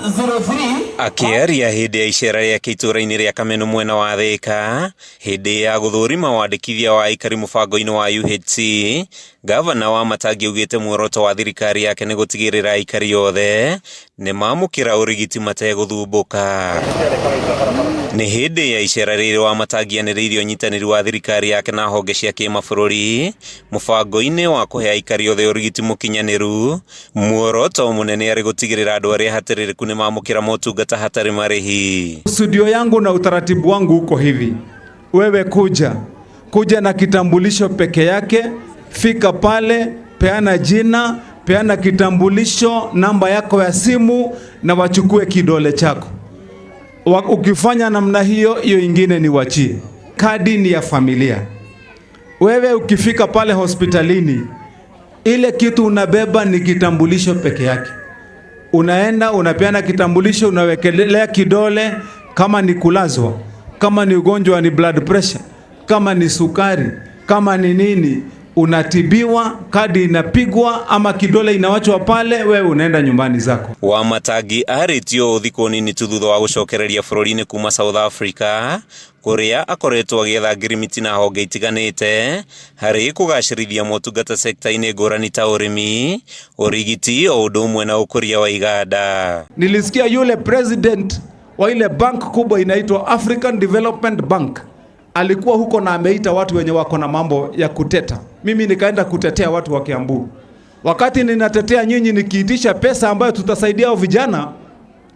03. Akĩaria hĩndĩ ya icera rĩake itũũra-inĩ rĩa Kameno mwena wa Thĩka hĩndĩ ya gũthũrima wandĩkithia wa aikari mũbango-inĩ wa UHC, Gavana Wamatangi augĩte muoroto wa thirikari yake nĩ gũtigĩrĩra aikari othe nĩ mamũkĩra ũrigiti mategũthumbũka. Nĩ hĩndĩ ya icera rĩrĩ Wamatangi anĩrĩire ũnyitanĩri wa thirikari yake na honge cia kĩmabũrũri mũbango-inĩ wa kũhe aikari othe ũrigiti mũkinyanĩru. Muoroto mũnene arĩ gũtigĩrĩra andũ arĩa hatĩrĩrĩku nĩ mamũkĩra motungata hatarĩ marĩhi. Studio yangu na utaratibu wangu uko hivi: wewe kuja na kitambulisho peke yake, fika pale, peana jina, peana kitambulisho, namba yako ya simu na wachukue kidole chako. Ukifanya namna hiyo, hiyo ingine ni wachie. Kadi ni ya familia. Wewe ukifika pale hospitalini, ile kitu unabeba ni kitambulisho peke yake. Unaenda unapeana kitambulisho, unawekelea kidole, kama ni kulazwa, kama ni ugonjwa ni blood pressure, kama ni sukari, kama ni nini, unatibiwa, kadi inapigwa ama kidole inawachwa pale, wewe unaenda nyumbani zako. Wamatangi arĩtio thikũ nini tu thutha wa gũcokereria bũrũri-inĩ kuma South Africa kũrĩa akoretwo agĩetha ngirimiti na honge itiganĩte harĩ kũgacĩrithia motungata sekta-inĩ ngũrani ta ũrĩmi, ũrigiti o ũndũ ũmwe na ũkũria wa iganda. Nilisikia yule president wa ile bank kubwa inaitwa African Development Bank alikuwa huko na ameita watu wenye wako na mambo ya kuteta. Mimi nikaenda kutetea watu wa Kiambu. Wakati ninatetea nyinyi nikiitisha pesa ambayo tutasaidia hao vijana,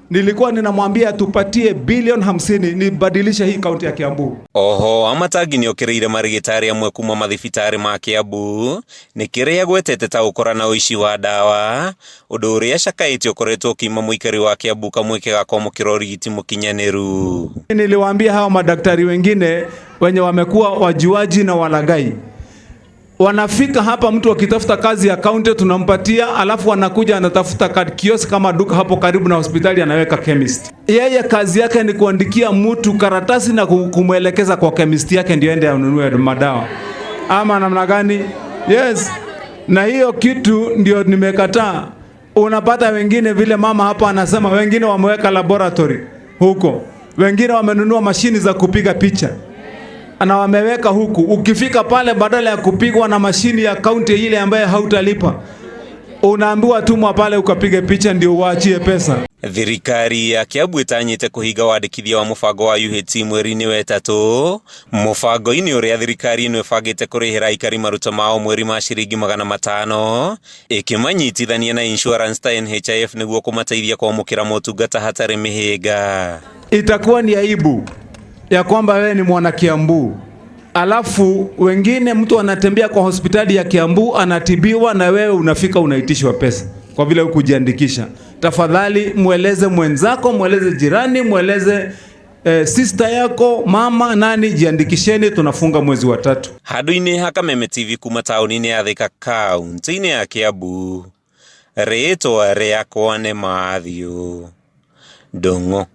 nilikuwa ninamwambia tupatie bilioni 50 nibadilishe hii kaunti ya Kiambu. Oho Wamatangi nĩokĩrĩire marigitari amwe kuma mathibitarĩ ma Kiambu nĩ kĩrĩa agwetete ta ũkora na ũici wa ndawa, ũndũ ũrĩa acakaĩte ũkoretwo ũkĩima mũikari wa Kiambu kamweke ga kwamũkĩra ũrigiti mũkinyanĩru. Niliwaambia hawa madaktari wengine wenye wamekuwa wajuaji na walaghai, wanafika hapa, mtu akitafuta kazi ya kaunti tunampatia, alafu anakuja anatafuta kiosk kama duka hapo karibu na hospitali, anaweka chemist. Yeye kazi yake ni kuandikia mtu karatasi na kumwelekeza kwa chemist yake ndio ende anunue madawa ama namna gani? Yes, na hiyo kitu ndio nimekataa. Unapata wengine vile mama hapa anasema, wengine wameweka laboratory huko, wengine wamenunua mashini za kupiga picha na wameweka huku. Ukifika pale, badala ya kupigwa na mashini ya kaunti ile ambaye hautalipa, unaambiwa tumwa pale ukapige picha ndio uachie pesa. Thirikari ya Kiambu ĩtanyĩte kũhinga wandĩkithia wa mũbango wa UHC mweri-inĩ wa ĩtatũ, mũbango-inĩ ũrĩa thirikari ĩno ĩbangĩte kũrĩhĩra aikari maruta mao mweri ma ciringi 500 ĩkĩmanyitithania na insurance ta NHIF nĩguo kũmateithia kwamũkĩra motungata hatarĩ mĩhĩnga. Itakuwa ni aibu ya kwamba wewe ni mwana Kiambu, alafu wengine mtu anatembea kwa hospitali ya Kiambu anatibiwa, na wewe unafika unaitishwa pesa kwa vile hukujiandikisha. Tafadhali mweleze mwenzako, mweleze jirani, mweleze sister yako, mama nani, jiandikisheni, tunafunga mwezi wa tatu. Handũ-inĩ ha Kameme TV kuma taũni-inĩ ya Thika kaunti-inĩ ya Kiambu, rĩtwa rĩakwa nĩ Matthew Ndung'u.